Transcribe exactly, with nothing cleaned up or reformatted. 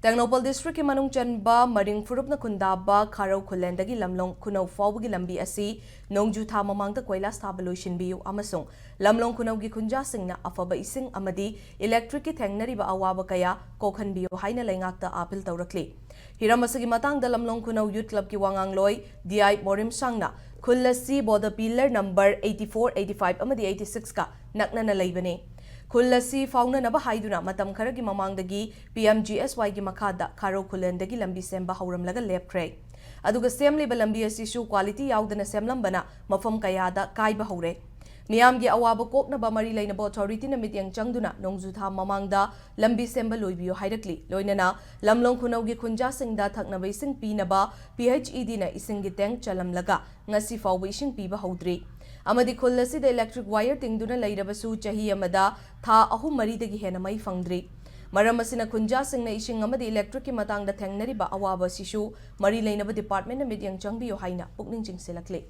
Tengnoupal district ꯀꯤ ꯃꯅꯨꯡ ꯆꯟꯕ ꯃꯔꯤꯡ ꯐꯨꯔꯨꯞꯅ ꯈꯨꯟꯗꯥꯕ ꯈꯥꯔꯧ ꯈꯨꯜꯂꯦꯟꯗꯒꯤ ꯂꯝꯂꯣꯡ ꯈꯨꯅꯧ ꯐꯥꯎꯕꯒꯤ ꯂꯝꯕꯤ ꯑꯁꯤ ꯅꯣꯡꯖꯨ ꯊꯥ ꯃꯃꯥꯡꯗ ꯀꯣꯏꯂꯥꯁ ꯊꯥꯕ ꯂꯣꯏꯁꯤꯟꯕꯤꯌꯨ ꯑꯃꯁꯨꯡ ꯂꯝꯂꯣꯡ ꯈꯨꯅꯧꯒꯤ ꯈꯨꯟꯖꯥꯁꯤꯡꯅ ꯑꯐꯕ ꯏꯁꯤꯡ ꯑꯃꯗꯤ electric ꯀꯤ ꯊꯦꯡꯅꯔꯤꯕ ꯑꯋꯥꯕ ꯀꯌꯥ ꯀꯣꯛꯍꯟꯕꯤꯌꯨ ꯍꯥꯏꯅ ꯂꯩꯉꯥꯛꯇ appeal ꯇꯧꯔꯛꯂꯤ꯫ ꯍꯤꯔꯝ ꯑꯁꯤꯒꯤ ꯃꯇꯥꯡꯗ ꯂꯝꯂꯣꯡ ꯈꯨꯅꯧ youth club ꯀꯤ ꯋꯥꯉꯥꯡꯂꯣꯏ D I ꯃꯣꯔꯤꯝꯁꯥꯡꯅ ꯈꯨꯜ ꯑꯁꯤ board pillar number eighty four, eighty five ꯑꯃꯗꯤ eighty six ꯀ ꯅꯛꯅꯅ ꯂꯩꯕꯅꯤ꯫ ꯈꯨꯜ ꯑꯁꯤ ꯐꯥꯎꯅꯅꯕ ꯍꯥꯏꯗꯨꯅ ꯃꯇꯝ ꯈꯔꯒꯤ ꯃꯃꯥꯡꯗꯒꯤ P M G S Y ꯒꯤ ꯃꯈꯥꯗ ꯈꯥꯔꯧ ꯈꯨꯜꯂꯦꯟꯗꯒꯤ ꯂꯝꯕꯤ ꯁꯦꯝꯕ ꯍꯧꯔꯝꯂꯒ ꯂꯦꯞꯈ꯭ꯔꯦ꯫ ꯑꯗꯨꯒ ꯁꯦꯝꯂꯤꯕ ꯂꯝꯕꯤ ꯑꯁꯤꯁꯨ quality ꯌꯥꯎꯗꯅ ꯁꯦꯝꯂꯝꯕꯅ ꯃꯐꯝ ꯀꯌꯥꯗ ꯀꯥꯏꯕ ꯍꯧꯔꯦ꯫ ꯃꯤꯌꯥꯝꯒꯤ ꯑꯋꯥꯕ ꯀꯣꯛꯅꯕ ꯃꯔꯤ ꯂꯩꯅꯕ authority ꯅ ꯃꯤꯠꯌꯦꯡ ꯆꯪꯗꯨꯅ ꯅꯣꯡꯖꯨ ꯊꯥ ꯃꯃꯥꯡꯗ ꯂꯝꯕꯤ ꯁꯦꯝꯕ ꯂꯣꯏꯕꯤꯌꯨ ꯍꯥꯏꯔꯛꯂꯤ꯫ ꯂꯣꯏꯅꯅ ꯂꯝꯂꯣꯡ ꯈꯨꯅꯧꯒꯤ ꯈꯨꯟꯖꯥꯁꯤꯡꯗ ꯊꯛꯅꯕ ꯏꯁꯤꯡ ꯄꯤꯅꯕ P H E D ꯅ ꯏꯁꯤꯡꯒꯤ tank ꯆꯜꯂꯝꯂꯒ ꯉꯁꯤ ꯐꯥꯎꯕ ꯏꯁꯤꯡ ꯄꯤꯕ ꯍꯧꯗ꯭ꯔꯤ꯫ ꯑꯃꯗꯤ ꯈꯨꯜ ꯑꯁꯤꯗ electric wire ꯇꯤꯡꯗꯨꯅ ꯂꯩꯔꯕꯁꯨ ꯆꯍꯤ ꯑꯃꯗ ꯊꯥ ꯑꯍꯨꯝ ꯃꯔꯤꯗꯒꯤ ꯍꯦꯟꯅ ꯃꯩ ꯐꯪꯗ꯭ꯔꯤ꯫ ꯃꯔꯝ ꯑꯁꯤꯅ ꯈꯨꯟꯖꯥꯁꯤꯡꯅ ꯏꯁꯤꯡ ꯑꯃꯗꯤ electric ꯀꯤ ꯃꯇꯥꯡꯗ ꯊꯦꯡꯅꯔꯤꯕ ꯑꯋꯥꯕ ꯑꯁꯤꯁꯨ ꯃꯔꯤ ꯂꯩꯅꯕ department ꯅ ꯃꯤꯠꯌꯦꯡ ꯆꯪꯕꯤꯌꯨ ꯍꯥꯏꯅ ꯄꯨꯛꯅꯤꯡ ꯆꯤꯡꯁꯤꯜꯂꯛꯂꯤ꯫